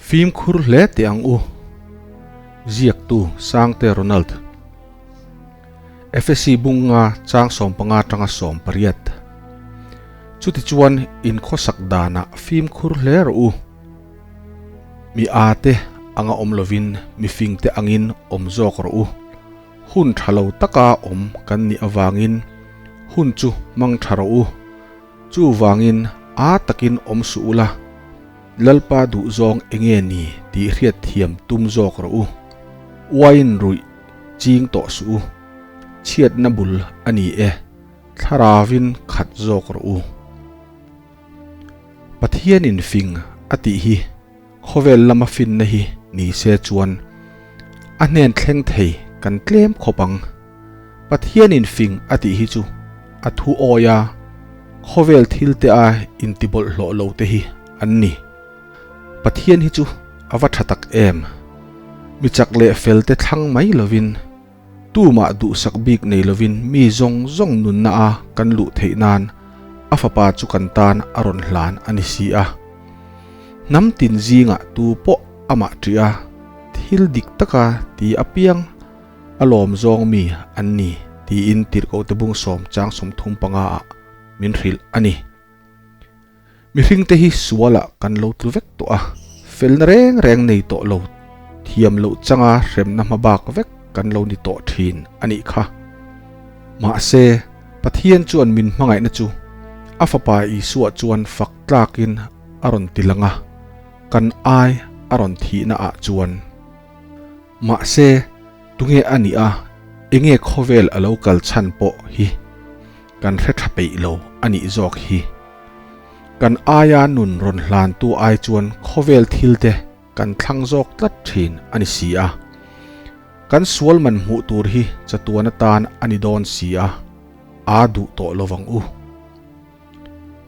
Fimkhur hle teh ang u. Ziaktu Sangte Ronald. Efesi bunga chang 15 tanga 18. Chutichuan inkhawsak danah fimkhur hle rawh u. Mi a te anga awm lovin mi fing te angin awm zawk rawh u. Hun tha lo taka awm kan nih avangin hun chu hmang tha rawh u. Chuvangin a takin awm suh ula, Lalpa duh zawng enge ni tih hriat thiam tum zawk rawh u. Wine ruih ching tawh suh u. Chhiatna bul a ni e, thlaravin khat zawk rawh u. Pathianin fing a tih hi khawvel lama finna hi ni se chuan a hnen thleng thei kan tlem khawp ang. Pathianin fing a tih hi chu a thu awi a, khawvel thil te a intibawlhhlawh lo te hi an ni. Pathian hi chu a va tha tak em! Mi chak leh fel te thlang mai lovin, tumah duhsak bik nei lovin mi zawng zawng nunna a kan luh theih nan a fapa chu kan tan a rawn hlan a ni si a. Hnam tin zingah tu pawh amah ṭih a, thil dik taka ti apiang a lawm zawng mi an ni tiin tirhkohte bung sawm chang 35 ah min hrilh a ni. Mihringte hi sualah kan lo tlu vek tawh a, felna reng reng nei tawh lo, thiam loh changa hremna hma bak vek kan lo ni tawh thin a nih kha. Mahse, Pathian chuan min hmangaihna chu a fapa Isua chuan fak tlakin a rawn ti lang a, kan ai a rawn thihna ah chuan. Mahse, tunge a nih a, enge khawvel a lo kal chhan pawh hi kan hre tha peih lo a nih zawk hi. Kan aia nun rawn hlantu ai chuan khawvel thil te kan thlang zawk tlat thin a ni si a. Kan sual man hmuh tur hi chatuan atan a ni dawn si a, aa duh tawh lovang u.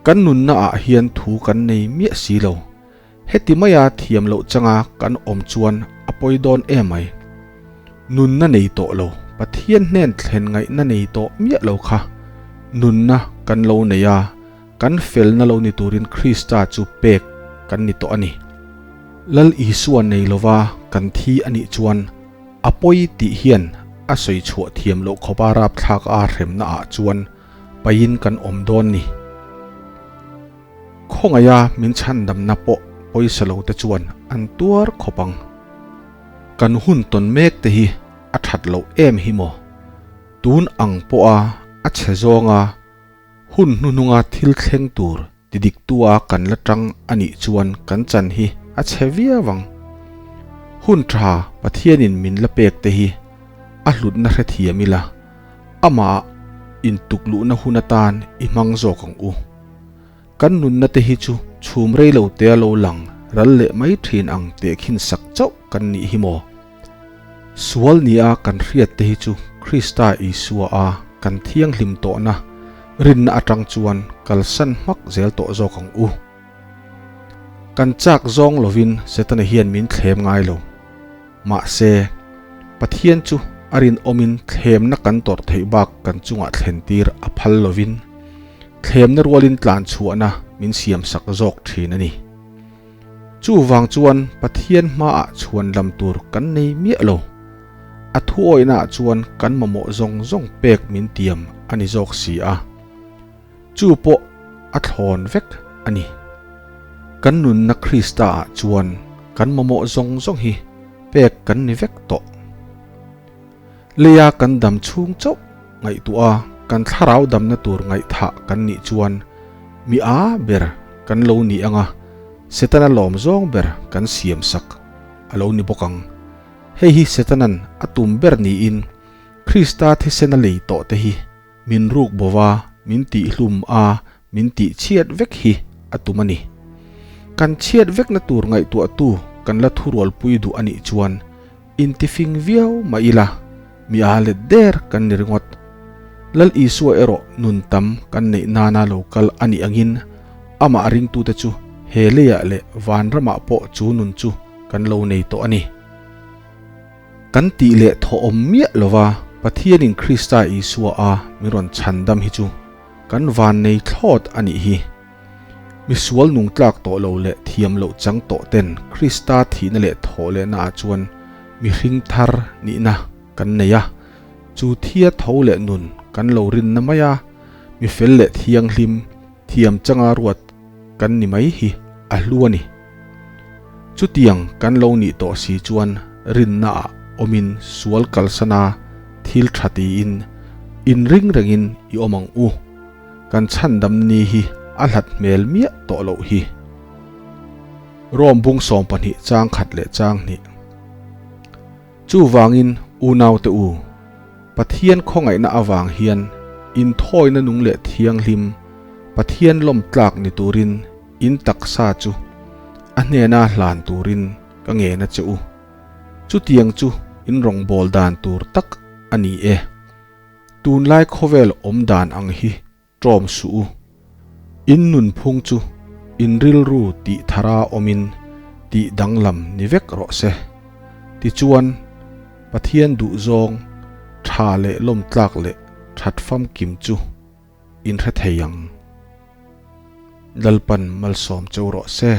Kan nunna ah hian thu kan nei miah si lo. Heti maia thiam loh changa kan awm chuan a pawi dawn emai. Nunna nei tawh lo, Pathian hnen thlen ngaihna nei tawh miah lo kha nunna kan lo nei a, kan felna lo ni turin Krista chu pek kan ni tawh a ni. Lal Isua nei lova kan thi a nih chuan a pawi tih hian a sawi chhuah thiam loh khawpa rapthlak a hremna ah chuan paihin kan awm dawn ni. Khawngaia min chhandamna pawh pawisa lo te chuan an tuar khawp ang. Kan hun tawn mek te hi a that loh em hi maw? Tun ang pawha a chhe zawnga hun hnuhnunga thil thleng tur tidiktua kan la tang a nih chuan kan chan hi a chhe viau ang. Hun tha Pathianin min la pek te hi a hlutna hrethiam ila, amah intukluhna hun atan i hmang zawk ang u. Kan nunna te hi chu chhum rei lo te a lo lang ral leh mai thin ang teh khin sak chauh kan nih hi maw? Sual nia kan hriat te hi chu Krista Isua a kan thianghlim tawhna rinna atang chuan kalsan hmak zel tawh zawk ang u. Kan chak zawng lovin Setana hian min thlem ngai lo. Mahse, Pathian chu a rinawmin thlemna kan tawrh theih bak kan chungah thlentir a phal lovin, thlemna rualin tlan chhuahna min siamsak zawk thin a ni. Chuvang chuan Pathian hmaah chhuan lam tur kan nei miah lo. A thuawihnaah chuan kan mamawh zawng zawng pek min tiam a ni zawk si a. Chu pawh a thlawn vek a ni. Kan nunna Krista-ah chuan kan mamawh zawng zawng hi pek kan ni vek tawh. Leia kan dam chhung chauh ngaihtuah a kan thlarau damna tur ngaihthah kan nih chuan mi a ber kan lo ni anga Setana lawm zawng ber kan siam sak a lo ni bawk ang. Hei hi Setanan a tum ber niin Krista thisen a lei tawh te hi Min ruk bova, min tihhlum a, min tih chhiat vek hi a tum a ni. Kan chhiat vekna tur ngaihtuahtu kan la thurualpui duh a nih chuan intifing viau mah ila, mi a let der kan ni ringawt. Lal Isua erawh nun tam kan neih nana lo kal a nih angin amah ringtute chu he leiah leh vanramah pawh chu nun chu kan lo nei tawh a ni. Kan tih leh thawhawm miah lova Pathianin Krista Isua a min rawn chhandam hi chu kan vannei thlawt a nih hi. Misual nung tlak tawh lo leh thiam loh chang tawh ten Krista thihna leh thawh lehna ah chuan mihring thar nihna kan nei a, chu thia tho leh nun kan lo rinna mai a, mi fel leh thianghlim thiam changa ruat kan ni mai hi a hlu a ni. Chutiang kan lo nih tawh si chuan rinna ah awmin sual kalsana thil tha tiin inring rengin i awm ang u. Kan chhandam ni hi a hlat hmel miah tawh loh hi. Rom bung 12 chang khat leh chang hnih. Chuvangin unaute u, Pathian khawngaihna avang hian inthawina nung leh thianghlim Pathian lawm tlak ni turin in taksa chu a hnena hlan turin ka ngen a che u. Chutiang chu in rawngbâwl dan tur tak a ni e. Tunlai khawvel awm dan ang hi ṭawm suh u. In nunphung chu in rilru tih thara awmin tih danglam ni vek rawh se. Tichuan, Pathian duhzawng ṭha leh lawmtlak leh ṭhat famkim chu in hre thei ang. Lalpan malsawm cheu rawh se.